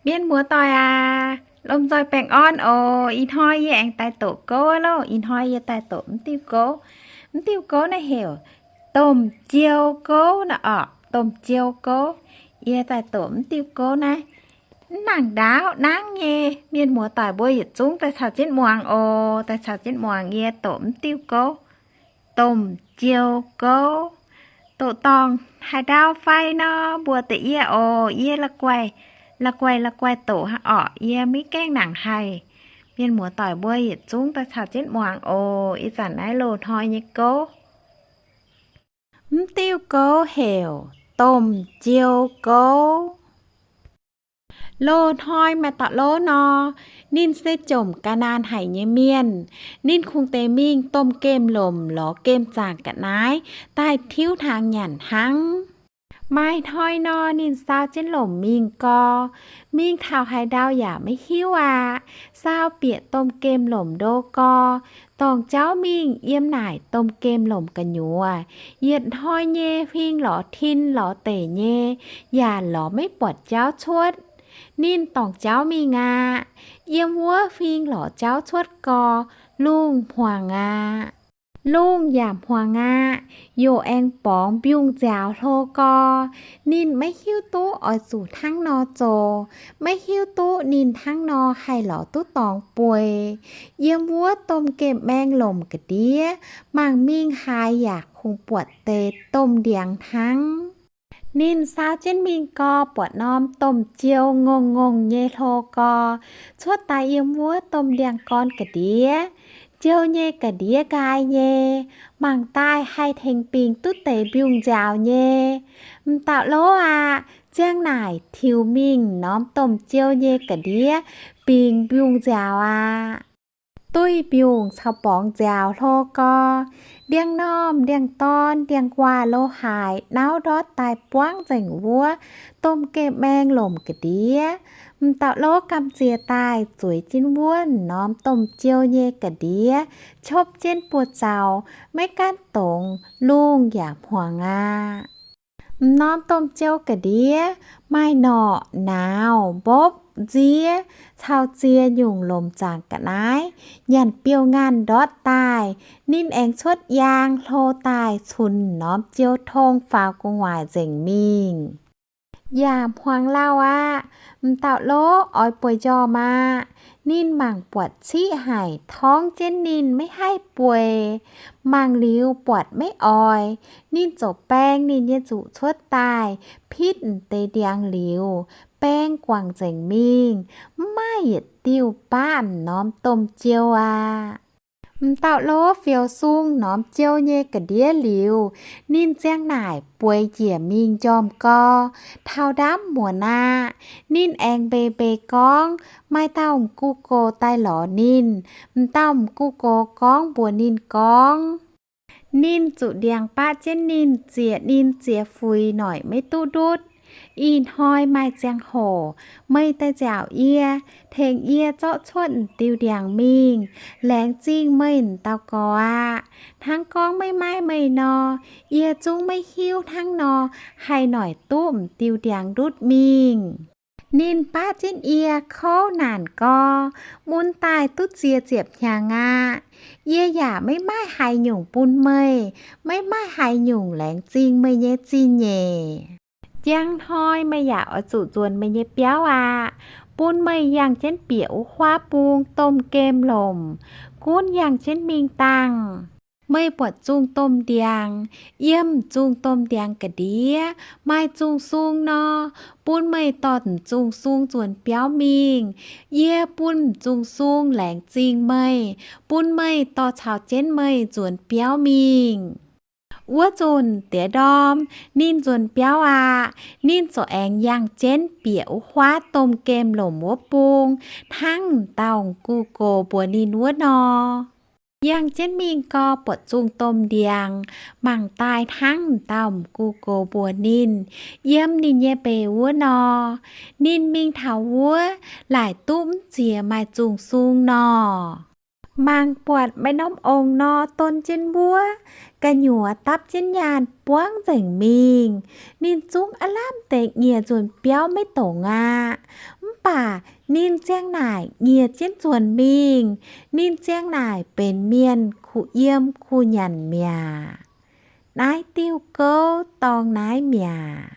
Mienh muoz-doic aac, lomh nzoih baengh orn oc. Ih hnoi yie aengx daaih doqc gouv loh. Ih hnoi yie daaih doqc mv diuh gouv. Mv diuh gouv naaiv heuc domh jiou gouv naaiv orqc. Domh jiou gouv. Yie daaih doqc mv diuh gouv naaiv. Mv nangc ndaauv nangv nyei, mienh muoz-doic mbuo yietc zungv daaih caux jienv muangx oc. Daaih caux jienv muangx yie doqc mv diuh gouv. Domh jiou gouv. Doqc dorngc haaix ndau fai nor, mbuox deix yie oc. Yie la'guaih, la'guaih, la'guaih doqc hnangv orqc. Yie maiv gaengh nangc haih. Mienh muoz-doic mbuo yietc zungv daaih caux jienv muangx oc. Ih zanc naaiv loz-hnoi nyei gouv. Mv diuh gouv heuc domh jiou gouv. Loz-hnoi maaih dauh lov nor, ninh se jomc ga'naanh haic nyei mienh. Ninh kungx deix mingh domh gemh lomc lorz gemh zaangc ga'naaiv daaih tiuv hnaangx nyanc hnangv. Maaih hnoi nor, ninh saau jienv lomc mingh gau, mingh taux haaix ndau yaac maiv hiuv aqv. Saau bieqc domh gemh lomc ndo gau, dorngc jauv mingh yiem naaic domh gemh lomc gu'nyuoz. Yietc hnoi nyei huing lorz tin lorz deic nyei, yaac lorz maiv buatc jauv cuotv. Ninh dorngc jauv mingh aqv. Yiem wuov huing lorz jauv cuotv gau, lungh hmuangx aqv. Lungh yaac hmuangx aqv, yaac aengx borngz mbiungc nziaaux hlo gau. Ninh maiv hiuv duqv oix zuqc hnangv nor zoux, maiv hiuv duqv ninh hnangv nor haih lorz duqv dorngx bueix. Yiem wuov domh gemh maeng lomc ga'ndiev, mangc mingh haaix yaac kungx buatc deix domh ndiangx hnangv. Ninh saau jienv mingh gau, buatc norm domh jiou ngongh ngongh nyei hlo gau, cuotv daaih yiem wuov domh ndiangx-gorn ga'ndiev. Jiou nyei ga'ndiev nqaai nyei, mangc daaih haih tengx bingx duqv deix mbiungc nziaaux nyei. M'dauh lov aqv, ziang naaic tiux mingh norm domh jiou nyei ga'ndiev bingx mbiungc nziaaux aqv. Duih mbiungc caux borngz nziaaux hlo gau, ndiangx-normh, ndiangx-dorn, ndiangx-waac lo haaix nauv ndortv daaih buangv nzengc wuov domh gemh maeng lomc ga'ndiev. M'dauh lov gamh nziex daaih zueiz jienv wuov norm domh jiou nyei ga'ndiev, qopv jienv buoz-zaux, maiv gaanv dongz, lungh yaac hmuangx aqv. M'norm domh jiou ga'ndiev maaih norqc, nauz, mbopv, nziev caux ziex nyungc lomc zaangc ga'naaiv nyanc biouv-ngaanh ndortv daaih, ninh aengx cuotv yaang hlo daaih cunx norm jiou tong faaux gu'nguaaic nzengc mingh. Yaac hmuangx lauh aqv. M'dauh lov oix bueix njormh aqv. Ninh mangc buatc ciqv haic torngv jienv ninh maiv haih bueix. Mangc liuz buatc maiv oix, ninh ziouc baeng ninh nyei nzuqc cuotv daaih, pitv m'deix ndiangx liuz, baeng guangc nzengc mingh, mv maaih yietc diuh baav m'norm domh jiou aqv. M'dauh lov fioux sung norm jiou nyei ga'ndiev liuz, ninh ziang naaic bueix njiec mingh njormh gau. Taux ndaamv muonz aqv, ninh aengx mbeix mbeix gorngv maaih dauh m'gux gox daaih lorz ninh. M'dauh m'gux gox gorngv mbuox ninh gorngv, ninh zuqc ndiangx baqv jienv ninh, zieqc ninh ziex fuix noic maiv duqv ndutv. Ih hnoi maaih ziangh hoc meih daaih nziaauc yie, tengx yie zorqv cuotv m'diuh ndiangx mingh, laengz zingh meih m'dauh gorx aqv. Hnangv gorngv maiv maaih meih nor, yie zungv maiv hiuv hnangv nor haih noic duqv m'diuh ndiangx ndutv mingh. Ninh baqv jienv yie kouv naanc gau, mun daaih duqv ziex ziepc hnyangx aqv. Yie yaac maiv maaih haaix nyungc bun meih, maiv maaih haaix nyungc laengz zingh meih nyei zingh nyeic. Njang hnoi meih yaac oix zuqc nzuonx meih nyei biauv aqv, bun meih yangh jienv bieqc wuov huaav bung domh gemh lomc, gunv yangh jienv mingh dangh. Meih buatc zungh domh ndiangx, yiem zungh domh ndiangx ga'ndiev maaih zungh sung nor, bun meih dorh zungh sung nzuonx biauv mingh. Yie bun zungh sung laengz zingh meih, bun meih dorh caux jienv meih nzuonx biauv mingh. Wuov nzunc diex ndorm ninh nzuonx biauv aqv. Ninh ziouc aengx yangh jienv bieqc wuov huaav domh gemh lomc wuov bung, hnangv m'dauh m'gux gox mbuox ninh wuov nor. Yangh jienv mingh gau, buatc zungh domh ndiangx mangc daaih hnangv m'dauh m'gux gox mbuox ninh, yiem ninh nyei mbeix wuov nor. Ninh mingh taux wuov, laaic duqv mv ziex maaih zungh sung nor. Mangc buatc maaih norm ong nor don jienv wuov, gu'nyuoz dapv jienv nyaanh buangv nzengc mingh. Ninh zungv aav lamh deix nyiec nzuonx biauv maiv dongz aqv. Mv baac ninh ziang naaic nyiec jienv nzuonx mingh. Ninh ziang naaic benx mienh kuh yiem kuh nyanc mi'aqv. Naaiv diuh gouv dorngx naaiv mi'aqv.